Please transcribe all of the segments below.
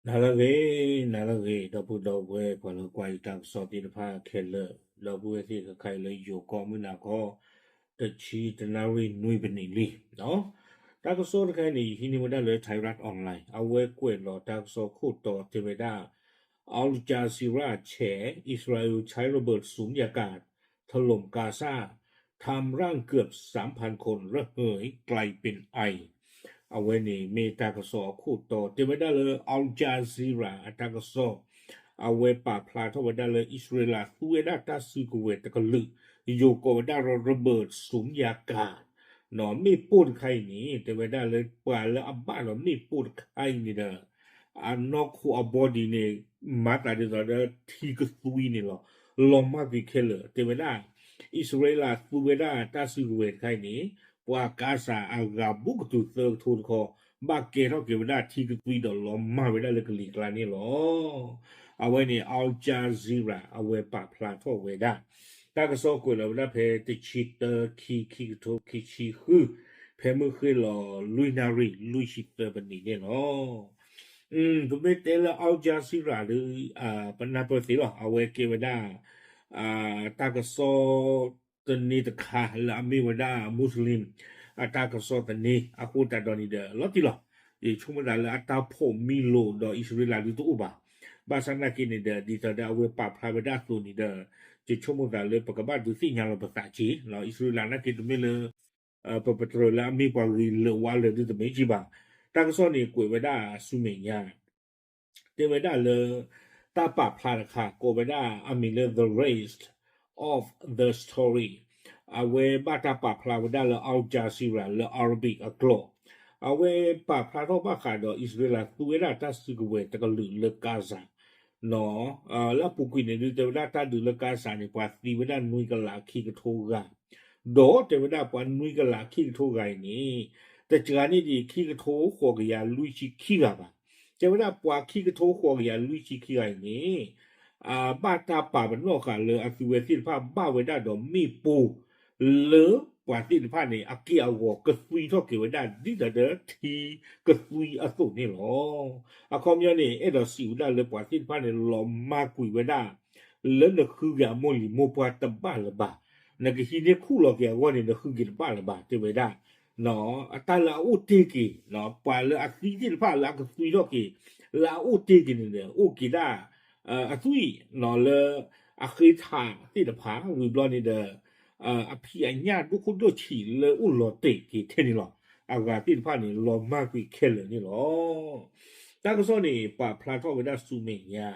နၤလၢအဂ့ၤ, နၤလၢအဂ့ၤ, ဒီပုၢ်ဒီဝဲၢ် ပှၤလၢကွၢ်ယတၢ်ကစီၣ်သ့ၣ်တဖၣ်ခဲလၢာ်, ဒီပုၢ်ဝဲၢ်သ့ၣ်ခဲခါအံၤလၢယိၤကီၢ်မုၢ်နၤခီ တဆံတနၣ်ရံၣ်နွံပနံးလံ. တၢ်ကစီၣ်တခါအံၤန့ၣ် ယဟံးန့ၢ်ဝဲဒၣ်လၢ Thairath Online အဝဲကွဲးလီၤတၢ်ကစီၣ်ခိၣ်တီတဲဝဲဒၣ် Al Jazeera ဆဲး Israel ใช้ระเบิดสุญญากาศ ถล่มกาซา ทำร่างเกือบสามพันคนระเหยกลายเป็นไอ အဝဲန့ၣ်မ့ၢ်တၢ်ကစီၣ်အခိၣ်တီတဲဝဲဒၣ်လၢ Al Jazeera အတၢ်ကစီၣ် အဝဲပာ်ဖျါထီၣ်ဝဲဒၣ်လၢ အံၣ်စရ့လးသူဝဲဒၣ်တၢ်စုကဝဲၤတကလုာ် ယိၤကိးဝဲဒၣ် ระเบิดสุญญากาศ မ့ၣ်ပိၢ်တခါအံၤန့ၣ် တဲဝဲဒၣ်လၢပှၤလၢအဘၣ်ဒီးမ့ၣ်ပိၢ်တခါအံၤန့ၣ်ဒီး အနီၢ်ခိအ body န့ၣ် မၤသးဒ်သိးဒီးထံကသွံန့ၣ်လီၤ. လီၤမၢ်ကွံာ်ခဲလၢာ် တဲဝဲဒၣ် အံၣ်စရ့လးသူဝဲဒၣ်တၢ်စုကဝဲၤတခါအံၤန့ၣ် ပှၤကါစၢ်အဂၤဘူးကတုၤသၢကထိတခီ ဘၣ်ကဲထီၣ်က့ၤဝဲဒၣ်ထံကသွံဒီးလီၤမၢ်ဝဲဒၣ်လၢကလံၤကျါန့ၣ်လီၤ. အဝဲန့ၣ် Al Jazeera အဝဲပာ်ဖျါထီၣ်ဝဲဒၣ် တၢ်ကစီၣ်ကွဲးလီၤဝဲဒၣ်ဖဲတဆံတၢ ခံ ခံကထိခံဆံဃု ဖဲမုၢ်ဃ့ၢ်လီၤလွံၢ်နၣ်ရံၣ်လွံၢ်ဆံသၢပနံးန့ၣ်လီၤ. ပမ့ၢ်တဲလၢ Al Jazeera ဒီး ပနၢ်ပၢၢ်သ့လီၤ အဝဲကဲဝဲဒၣ် တၢ်ကစီၣ်သန့တခါလၢအမ့ၢ်ဝဲဒၣ် Muslim အတၢ်ကစီၣ်သန့ အဃိသတးဒီးန့ၣ်ဒီး လီၤတံၢ်လီၤ. ယဆိကမိၣ်သးလၢအတၢ်ဖိးမံလိာ်ဒီးအံၣ်စရ့လးဒုးတအိၣ်ဘၣ်. ဘၣ်ဆၣ်နာ်က့န့ၣ်ဒီး ဒ်သိးဒီးအဝဲပာ်ဖျါဝဲဒၣ်အသိးန့ၣ်ဒီး ယဆိကမိၣ်သးလၢပကဘၣ်ဒုးသ့ၣ်ညါလီၤပသးက့ၤ အံၣ်စရ့လးနာ်က့တမ့ၢ်လၢ ပပတြၢၤလၢအမ့ၢ်ပှၤဂ့ၤလၢာ်ဝါလၢာ်ဒုးတမ့ၢ်ကံဘၣ်. တၢ်ကစီၣ်န့ၣ်ကွဲးဝဲဒၣ်ဆူမဲာ်ညါ တဲဝဲဒၣ်လၢ တၢ်ပာ်ဖျါတခါ ကိးဝဲဒၣ်အမံၤလၢ The Rest of the Story အဝဲဘၣ်တၢ်ပာ်ဖျါဝဲဒၣ်လၢ Al Jazeera လၢ Arabic အကျိာ် အဝဲပာ်ဖျါထီၣ်ဘၣ်ဃးဒီး အံၣ်စရ့လးသူဝဲဒၣ်တၢ်စုကဝဲၤတကလုာ်လၢကါစၢ် လၢအပူၤကွံာ်န့ၣ်ဒုး တဲဝဲဒၣ်တၢ်ဒုးလၢကါစၢ်န့ၣ် ပှၤသံဝဲဒၣ်နွံကလးခံကထိဂၤ ဒီးတဲဝဲဒၣ်ပှၤနွံကလးခံကထိဂၤအံၤန့ၣ် တစှၤန့ၢ်ဒံးခံကထိဃိးကယၤလွံၢ်ဆံခံဂၤဘၣ်. တဲဝဲဒၣ်ပှၤခံကထိဃိးကယၤလွံၢ်ဆံခံဂၤအံၤန့ၣ် ဘၣ်တၢ်ပာ်ပနီၣ်ဃာ်လၢအသုဝဲသ့ၣ်တဖၣ်ဘၣ်ဝဲဒၣ်ဒီးမ့ၣ်ပိၢ် လၢပှၤသ့ၣ်တဖၣ်န့ၣ် အက့ၢ်အဂီၤကသွံထီၣ်က့ၤဝဲဒၣ်ဒ်သိးဒီးထံကသွံအသိးန့ၣ်လီၤ. အခီပညီန့ၣ် အဲၣ်ဒိးစံးဝဲဒၣ်လၢပှၤသ့ၣ်တဖၣ်န့ၣ် လီၤမၢ်ကွံာ်ဝဲဒၣ် လၢနဃုက့ၤအမိၢ်လံၤမိၢ်ပှၢ်တဘၣ်လၢၤဘၣ်. နကဟံးန့ၢ်ခူၣ်လီၤက့ၤအဂီၢ်န့ၣ် နဃုက့ၤတဘၣ်လၢၤဘၣ် တဲဝဲဒၣ် အတၢ်လၢအအိၣ်တ့ၢ်က့ၤ ပှၤလၢအသံသ့ၣ်တဖၣ်လၢအကသွံထီၣ်က့ၤ လၢအအိၣ်တ့ၢ်က့ၤန့ၣ်ဒီး အိၣ်က့ၤဒၣ် အသွံၣ် လၢအဃ့ထးသ့ၣ်တဖၣ် ဝံၤဘျီန့ၣ်ဒီး အဖံးအညၣ်ဒိၣ်ခိၣ်ဒိၣ်ဆံးလၢအိၣ်လီၤတဲာ်က့ၤထဲန့ၣ်လီၤ. အဂၤသ့ၣ်တဖၣ်န့ၣ် လီၤမၢ်ကွံာ်ခဲလၢာ်န့ၣ်လီၤ. တၢ်ကစီၣ်န့ၣ် ပာ်ဖျါထီၣ်ဝဲဒၣ်ဆူမဲာ်ညါ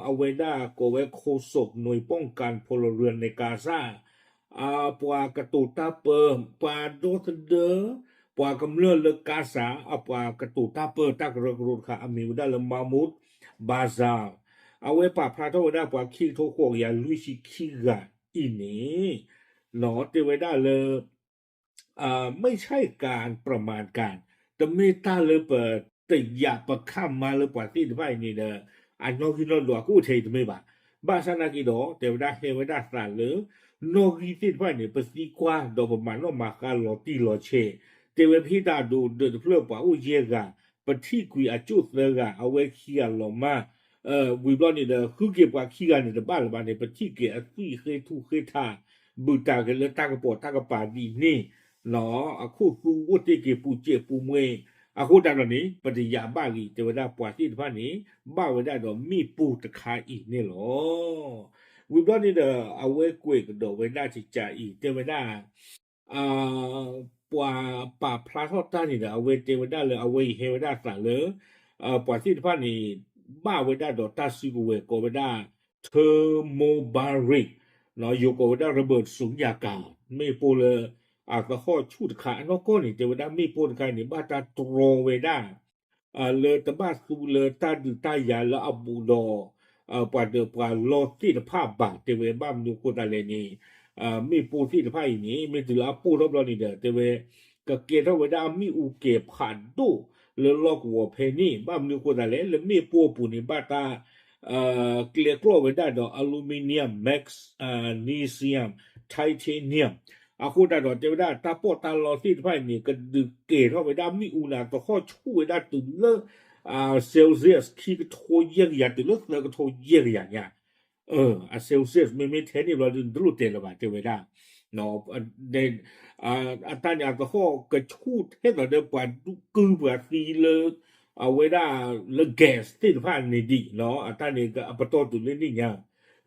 အဝဲဒၣ်ကိးဝဲ โฆษกหน่วยป้องกันพลเรือนในกาซา ပှၤကတိၤတၢ်ပၢ ပှၤဒီသဒၢ ပှၤကမျၢၢ်လၢကါစၢ် အပှၤကတိၤတၢ်ပၢတၢ်ကရၢကရိတခါ အမံၤဝဲဒၣ်လၢ Mahmoud Barzal အဝဲပာ်ဖျါထီၣ်ဝဲဒၣ်ပှၤခံကထိဃိးကယၤလွံၢ်ဆံခံဂၤအံၤန့ၣ် တဲဝဲဒၣ်လၢ ไม่ใช่การประมาณการ တမ့ၢ်တၢ်လၢပတယာ်ပခးမါလၢပှၤသ့ၣ်တဖၣ်အံၤန့ၣ်ဒီး အနီၣ်ဂံၢ်နီၣ်ဒွးကအိၣ်ထဲအံၤတမ့ၢ်ဘၣ်. ဘၣ်ဆၣ်နာ်က့ဒီး တဲဝဲဒၣ်ဟဲဝဲဒၣ်သးလၢ နီၣ်ဂံၢ်သ့ၣ်တဖၣ်န့ၣ် ပသံကွၢ်ဒီးပမၤနီၣ်မၤဃါလီၤတံၢ်လီၤဆဲး, တဲဝဲဖဲတၢ်ဒိးဒၢးတဖျၢၣ်ပှၤအိၣ်ယဲၢ်ဂၤ, ပထံၣ်ကွံာ်အကၠိၣ်သၢဂၤ, အဝဲခံဂၤလီၤမၢ် ဝံၤဘျီန့ၣ်ဒီး ဃုက့ၤပှၤခံဂၤန့ၣ်တဘၣ်လၢၤဘၣ်န့ၣ် ပထံၣ်က့ၤအသွံၣ်ဃ့ထူဃ့ထး, ဘုၣ်တၢ်က့ၤလၢတၢ်ကပိာ်တၢ်ကပၤဒ်န့ၣ်, အခိၣ်သူအိၣ်တ့ၢ်က့ၤပူၤစဲးပူၤမှဲ, အဃိသတးဒီးန့ၣ် ပတယာ်ဘၣ်လံ, တဲဝဲဒၣ်ပှၤသ့ၣ်တဖၣ်န့ၣ် ဘၣ်ဝဲဒၣ်ဒီးမ့ၣ်ပိၢ်တခါအံၤန့ၣ်လီၤ. ဝံၤဘျီန့ၣ်ဒီး အဝဲကွဲးကဒီးဝဲဒၣ်ကကးအံၤ တဲဝဲဒၣ် ပှၤပာ်ဖျါထီၣ်တၢ်န့ၣ်ဒီး အဝဲတဲဝဲဒၣ်လၢ အဝဲအံၤဟဲဝဲဒၣ်သးလၢ ပှၤသ့ၣ်တဖၣ်န့ၣ် ဘၣ်ဝဲဒၣ်ဒီးတၢ်စုကဝဲၤကိးဝဲဒၣ် thermobaric ယိၤကိးဝဲဒၣ် ระเบิดสุญญากาศ မ့ၣ်ပိၢ်လၢ အသဟီၣ်ဆူၣ်တခါအနီၢ်ကီၢ်န့ၣ် တဲဝဲဒၣ်မ့ၣ်ပိၢ်တခါန့ၣ် ဘၣ်တၢ်တြီဝဲဒၣ် လၢတဘၣ်သူလၢတၢ်ဒုးတၢ်ယၤလၢအဘူးဒီး ပှၤဒၢးပှၤလီၢ်သ့ၣ်တဖၣ်ဘၣ် တဲဝဲဘၣ်မနုၤအဃိသတးလဲၣ်န့ၣ် မ့ၣ်ပိၢ်သ့ၣ်တဖၣ်အံၤန့ၣ် မ့ၢ်တုၤလၢအပိၢ်ထီၣ်ဘျီန့ၣ်ဒီး တဲဝဲ ကကဲထီၣ်ဝဲဒၣ်အမ့ၣ်အူကဲၤဖးဒိၣ်လၢလီၢ်ကဝီၤဖဲန့ၣ် ဘၣ်မနုၤအဃိသတးလဲၣ် လၢမ့ၣ်ပိၢ်အပူၤန့ၣ် ဘၣ်တၢ် ကျဲကျီၢ်ဝဲဒၣ်ဒီး aluminium, magnesium, titanium အဃိသတးဒီး တဲဝဲဒၣ်တၢ်ပီးတၢ်လီသ့ၣ်တဖၣ်အံၤန့ၣ် ကဒုးကဲၤထီၣ်ဝဲဒၣ်မ့ၣ်အူန့ၣ် သဟီၣ်ဆူၣ်ဝဲဒၣ်တုၤလၢ Celsius ခံကထိယဲၢ်ကယၤတုၤလၢသၢကထိယဲၢ်ကယၤညါ, အ Celsius မ့မ့ၢ်ထဲန့ၣ်ဘျီဒုး နတလိၣ်တဲလၢၤဘၣ် တဲဝဲဒၣ် အတၢ်န့ၣ်အကဟီၣ်ကဆူၣ်ထဲသိးဒီးပှၤဒုးကုၢ်ပှၤသံလၢ အဝဲဒၣ်လၢ gas သ့ၣ်တဖၣ်န့ၣ်ဒံး အတၢ်န့ၣ်အပတီၢ်တုၤလၢန့ၣ်ညါ,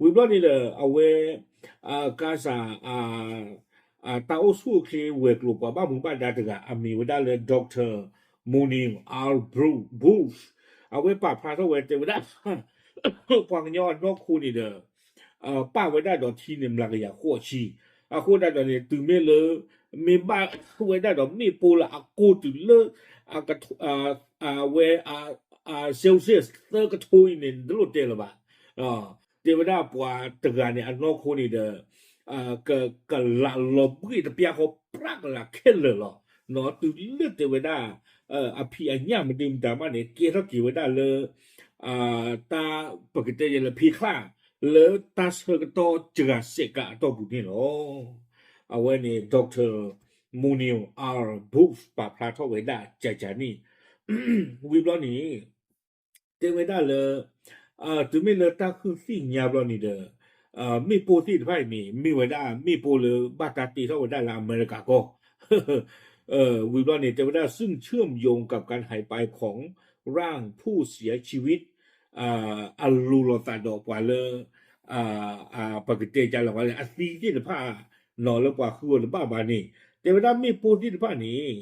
ဝံၤဘျီန့ၣ်ဒီး အဝဲ ကစၢ် တၢ်အိၣ်ဆူၣ်အိၣ်ချ့ဝဲၤကျိၤပှၤဘၣ်မူဘၣ်ဒါတဂၤ အမံၤဝဲဒၣ်လၢ Doctor Munir R. Bush အဝဲပာ်ဖျါထီၣ်ဝဲတဲဝဲဒၣ် ပှၤကညီအနီၢ်ခိန့ၣ်ဒီး ပာ်ဝဲဒၣ်ဒီးထံန့ၣ်မျးကယၤဃိးဆံ, အဃိသတးဒီးန့ၣ် တုၤမ့ၢ်လၢ မ့ၢ်ဘၣ်ဝဲဒၣ်ဒီးမ့ၣ်ပိၢ်လၢအကိၢ်တုၤလၢ အဝဲ Celsius သၢကထိအံၤန့ၣ် နတလိၣ်တဲလၢၤဘၣ်, တဲဝဲဒၣ်ပှၤတဂၤန့ၣ် အနီၢ်ခိန့ၣ်ဒီး က ကလးလီၤဘှ့ၣ်တပျၢ်ဃီ ပြးကလးခဲလၢာ်လီၤ, တုၤလၢတဲဝဲဒၣ် အဖံးအညၣ်မနုၤမတၤမးန့ၣ် ကဲထီၣ်က့ၤဝဲဒၣ်လၢ တၢ်ပကတဲယဲလၢဖံးချၣ် လၢတၢ်ဆၢကတီၢ်စှၤစဲးကးအတီၢ်ပူၤန့ၣ်လီၤ. အဝဲန့ၣ် Doctor Munir R. Bush ပာ်ဖျါထီၣ်ဝဲဒၣ်ကကန့ၣ် ဝံၤဘျီန့ၣ် တဲဝဲဒၣ်လၢ တုၤမ့ၢ်လၢတၢ်ဃုသ့ၣ်ညါဘျီန့ၣ်ဒီး မ့ၣ်ပိၢ်သ့ၣ်တဖၣ်အံၤန့ၣ် မ့ၢ်ဝဲဒၣ်မ့ၣ်ပိၢ်လၢဘၣ်တၢ်တ့ထီၣ်ဝဲဒၣ်လၢအမဲရကၤကီၢ် ဝံၤဘျီန့ၣ် တဲဝဲဒၣ် ซึ่งเชื่อมโยงกับการหายไปของ ร่างผู้เสียชีวิต အလိၤလိာ်သးဒီးပှၤလၢ ပကတဲကလီၤဝဲလၢအသံသ့ၣ်တဖၣ် နီၢ်လၢပှၤဃုအီၤတဘၣ်ဘၣ်န့ၣ် တဲဝဲဒၣ်မ့ၣ်ပိၢ်သ့ၣ်တဖၣ်န့ၣ်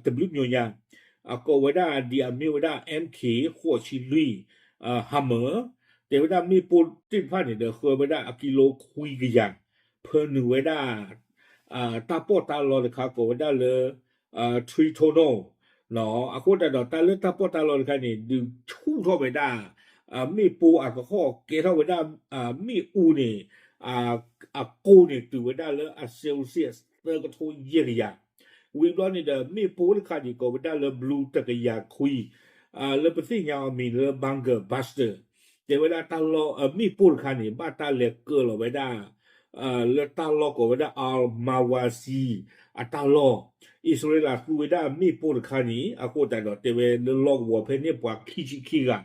တဘျုးမံၤညါ အကိးဝဲဒၣ်ဒ်အမ့ၢ်ဝဲဒၣ် MK ဃိးဆံလွံၢ် Hammer တဲဝဲဒၣ်မ့ၣ်ပိၢ်သ့ၣ်တဖၣ်န့ၣ်ဒီး ဃၢဝဲဒၣ်အကံလိခွံကယၤ ဖၢနုာ်ဝဲဒၣ် တၢ်ပီးတၢ်လီတခါကိးဝဲဒၣ်လၢ Tritonal အဃိသတးဒီးတၢ်လၢတၢ်ပီးတၢ်လီတခါန့ၣ် ဒုးဆူၣ်ထီၣ်ဝဲဒၣ် မ့ၣ်ပိၢ်အကဟီၣ်ကဲထီၣ်ဝဲဒၣ် မ့ၣ်အူန့ၣ် အကိၢ်န့ၣ်တုၤဝဲဒၣ်လၢအ Celsius သၢကထိယဲၢ်ကယၤ ဝံၤဘျီန့ၣ်ဒီး မ့ၣ်ပိၢ်တခါန့ၣ် ကိးဝဲဒၣ်လၢ Blue တကယၤခွံ လၢပသ့ၣ်ညါအီၤမံၤလၢ Bunker Buster တဲဝဲဒၣ်တၢ်လီၢ် မ့ၣ်ပိၢ်တခါန့ၣ် ဘၣ်တၢ်လဲၤကၢလီၤဝဲဒၣ် လၢတၢ်လီၢ်ကိးဝဲဒၣ် Al Mawasi အတၢ်လီၢ် အံၣ်စရ့လးသူဝဲဒၣ်မ့ၣ်ပိၢ်တခါန့ၣ် အဃိသတးဒီးတဲဝဲလၢလီၢ်ကဝီၤဖဲန့ၣ်ပှၤခံဆံခံဂၤ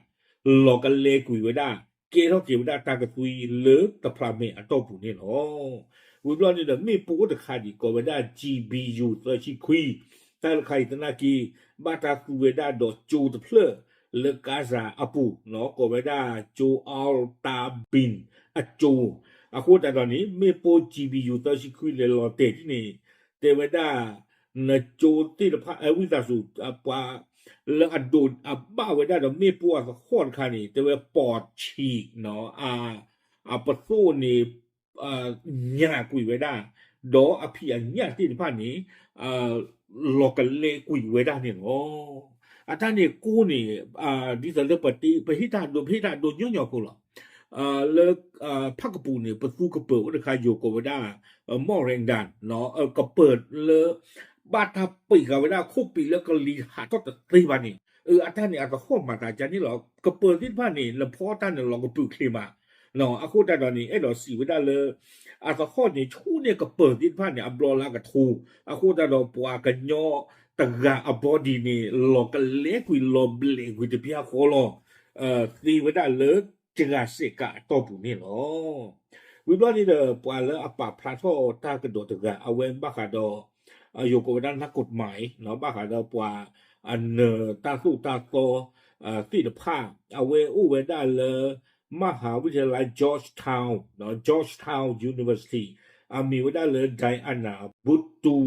လီၤကလဲကွံာ်ဝဲဒၣ် ကဲထီၣ်က့ၤဝဲဒၣ်တၢ်ကသွံလၢတဖျးမဲာ်အတီၢ်ပူၤန့ၣ်လီၤ. ဝံၤဘျီန့ၣ်ဒီး မ့ၣ်ပိၢ်တခါဒံးကိးဝဲဒၣ် GBU သၢဆံခွံ တၢ်တခါအံၤသနာ်က့ ဘၣ်တၢ်သူဝဲဒၣ်ဒီးကၠိတဖျၢၣ်လၢကါစၤအပူၤ ကိးဝဲဒၣ်ကၠိ Al Tabin အကၠိ အဃိသတးဒီးန့ၣ် မ့ၣ်ပိၢ် GBU သၢဆံခွံ လဲၤလီၤတဲာ်ဒ်န့ၣ် တဲဝဲဒၣ် နကၠိသ့ၣ်တဖၣ် ဝံသးစူၤ ပှၤလၢအဒိးအဘၣ်ဝဲဒၣ်ဒီးမ့ၣ်ပိၢ်အသဟီၣ်တခါန့ၣ် တဲဝဲပိာ်ဆံး အပသိၣ်န့ၣ် ညၣ်ကွံာ်ဝဲဒၣ် ဒီးအဖံးအညၣ်သ့ၣ်တဖၣ်န့ၣ် လီၤကလဲကွံာ်ဝဲဒၣ်န့ၣ်လီၤ. အတၢ်န့ၣ်ကိၢ်န့ၣ် ဒ်သိးလၢပတ့ ပဟ့ၣ်တၢ်ဒိ ပဟ့ၣ်တၢ်ဒိညီညီဖိလီၤ. လၢ ဖၣ်ကပူၤန့ၣ် ပသူကပၢၤအိၣ်တခါယိၤကိးဝဲဒၣ် မီၣ်ရ့ဒၣ် ကပၢၤလၢ ဘၣ်တၢ်ပံးဃာ်ဝဲဒၣ်ခိၣ်ပံးလၢကလံၤဟးထီၣ်တသ့ဘၣ်န့ၣ် အတၢ်န့ၣ်အသဟီၣ်မၤသးကါန့ၣ်လီၤ. ကပၢၤသ့ၣ်တဖၣ်န့ၣ် နဖီတၢ်န့ၣ်လီၤကပုာ်ချ့မး အဃိသတးဒီးန့ၣ် အဲၣ်ဒိးစံးဝဲဒၣ်လၢ အသဟီၣ်န့ၣ် ဆူၣ်န့ၢ်ကပၢၤသ့ၣ်တဖၣ်န့ၣ် အဘျီလၢအကထိ အဃိသတးဒီးပှၤကညီတဂၤအ body န့ၣ် လီၤကလဲကွံာ်လီၤဘျဲးကွံာ်တပျၢ်ဃီလီၤ. သ့ဝဲဒၣ်လၢစှၤစဲးကးအတီၢ်ပူၤန့ၣ်လီၤ. ဝံၤဘျီန့ၣ်ဒီး ပှၤလၢအပာ်ဖျါထီၣ်တၢ်ကဒီးတဂၤ အဝဲဘၣ်ဃးဒီး ယိၤကိးဝဲဒၣ် นักกฎหมาย ဘၣ်ဃးဒီးပှၤ အနၢၤတၢ်သိၣ်တၢ်သီ သ့ၣ်တဖၣ် အဝဲအိၣ်ဝဲဒၣ်လၢ မဟာวิทยาลัย Georgetown Georgetown University အမံၤဝဲဒၣ်လၢ Diana Buttu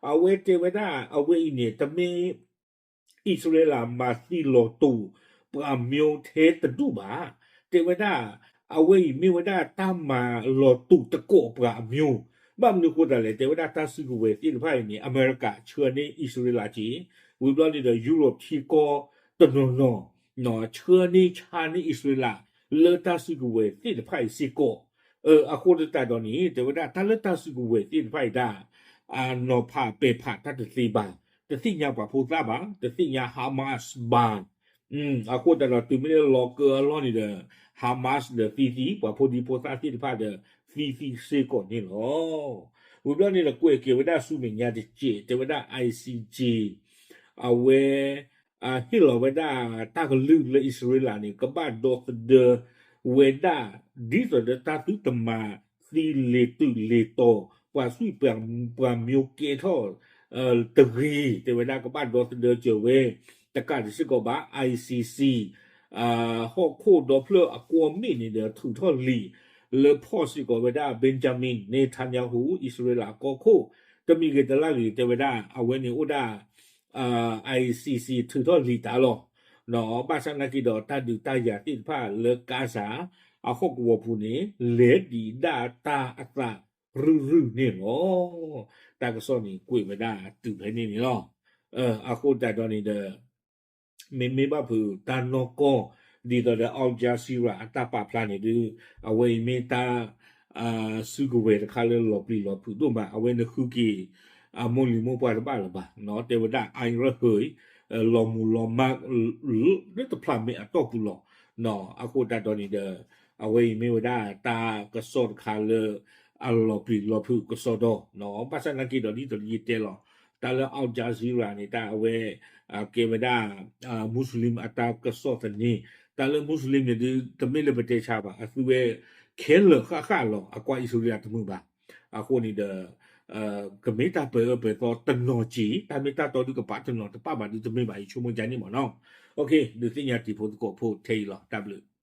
အဝဲတဲဝဲဒၣ် အဝဲအံၤန့ၣ် တမ့ၢ် အံၣ်စရ့လးမၤသံလီၤတူာ် ပှၤမျိးထဲတဒူၣ်ဘၣ်. တဲဝဲဒၣ် အဝဲအံၤမ့ၢ်ဝဲဒၣ်တၢ်မၤလီၤတူာ်တကိးပှၤမျိး ဘၣ်မနုၤအဃိသတးလဲၣ် တဲဝဲဒၣ်တၢ်စုကဝဲၤသ့ၣ်တဖၣ်အံၤန့ၣ် အမဲရကၤဆှၢန့ၢ်အံၣ်စရ့လးက့ၤ ဝံၤဘျီန့ၣ်ဒီး ယူရိးထံကီၢ်တနီၤနီၤ ဆှၢန့ၢ်ဆါန့ၢ်အံၣ်စရ့လး လၢတၢ်စုကဝဲၤသ့ၣ်တဖၣ်အံၤစ့ၢ်ကီး အဃိသတးဒီးန့ၣ် တဲဝဲဒၣ်တၢ်လၢတၢ်စုကဝဲၤသ့ၣ်တဖၣ်အံၤဒၣ် နီၤဖးပဲာ်ဖးတၢ်တသ့ဘၣ်, တသ့ၣ်ညါပှၤဖိသၣ်ဘၣ်, တသ့ၣ်ညါ Hamas ဘၣ်. အဃိသတးဒီးတုၤမ့ၢ်လၢလီၤကၢအလီၢ်န့ၣ်ဒီး Hamas ဒီးသံသံ ပှၤဖိဒံဖိသၣ်သ့ၣ်တဖၣ်ဒီးသံသံစ့ၢ်ကီးန့ၣ်လီၤ. ဝံၤဘျီန့ၣ်ဒီးကွဲးက့ၤဝဲဒၣ်ဆူမဲာ်ညါတစဲး တဲဝဲဒၣ် ICJ အဝဲ ဟ့ၣ်လီၤဝဲဒၣ်တၢ်ကလုၢ်လၢအံၣ်စရ့လးန့ၣ် ကဘၣ်ဒီသဒၢဝဲဒၣ် ဒ်သိးဒီးတၢ်သုတမၤသံလ့ၤတုၤလ့ၤတီၤ ပှၤသွံၣ်ပှၤမံကဲထီၣ်တဂ့ၤ တဲဝဲဒၣ်ကဘၣ်ဒီသဒၢစၢၤဝဲ တကးဒံးစ့ၢ်ကီးဘၣ် ICC ဟီၣ်ခိၣ်ဒီဖျၢၣ်အကွီၢ်မ့ၢ်န့ၣ်ဒီး ထုးထီၣ်လံာ်လၢဖီၣ်စ့ၢ်ကီးဝဲဒၣ် Benjamin Netanyahu အံၣ်စရ့လးကီၢ်ခိၣ် တမံၤဂ့ၤတလါဂ့ၤ တဲဝဲဒၣ် အဝဲန့ၣ်အိၣ်ဒၣ် ICC ထုးထီၣ်လံာ်တၢ်လီၤ. ဘၣ်ဆၣ်နာ်က့ဒီး တၢ်ဒုးတၢ်ယၤသ့ၣ်တဖၣ်လၢကါစၢ်အဟီၣ်ကဝီၤပူၤန့ၣ် လဲၤဒံးဒၣ်တၢ်အသးရုၢ်ရုၢ်န့ၣ်လီၤ. တၢ်ကစီၣ်န့ၣ်ကွဲးဝဲဒၣ်တုၤဖဲန့ၣ်န့ၣ်လီၤ. အဃိသတးဒီးန့ၣ်ဒီး မ့မ့ၢ်ဘၣ်ဖုးတၢ်နီၢ်ကီၢ် ဒ်သိးဒီး Al Jazeera အတၢ်ပာ်ဖျါန့ၣ်ဒုး အဝဲအံၤမ့ၢ်တၢ် စုကဝဲၤတခါလၢလီၤပျံၤလီၤဖုးဒိၣ်မး အဝဲနဃုက့ၤ အမိၢ်လံၤမိၢ်ပှၢ်တဘၣ်လၢၤဘၣ် တဲဝဲဒၣ် အါရၢၢ်ဟၢအံၤ လီၤမူၤလီၤမၢ် လၢတဖျးမဲာ်အတီၢ်ပူၤလီၤ. အဃိသတးဒီးန့ၣ်ဒီး အဝဲအံၤမ့ၢ်ဝဲဒၣ်တၢ်ကစီၣ်တခါလၢ အလီၤပျံၤလီၤဖုးကစီၣ်ဒီး ဘၣ်ဆၣ်နာ်က့ဒီးဒ်သိးယတဲလီၤ တၢ်လၢ Al Jazeera န့ၣ် တၢ်အဝဲ ကဲဝဲဒၣ် Muslim အတၢ်ကစီၣ်သန့ တၢ်လၢ Muslim န့ၣ်ဒုး တမ့ၢ်လၢပတဲဆါဘၣ် အသုဝဲ ခဲလၢာ်ဃၣ်ဃၣ်လီၤ အကွၢ်အံၣ်စရ့လးတမုာ်ဘၣ်. အဃိန့ၣ်ဒီး ကမ့ၢ်တၢ်ပၢအၢပၢသီတနီၤက့ၤ တၢ်မ့ၢ်တၢ်တီဒုးကပာ်တနီၤတပာ်ဘၣ်ဒုးတမ့ၢ်ဘၣ် ယဆိကမိၣ်ဒ်န့ၣ်မ့ၢ်နီၤ. ဒုးသ့ၣ်ညါတံၤဖိသကိးဖိထဲအံၤလီၤ တၢ်ဘျုး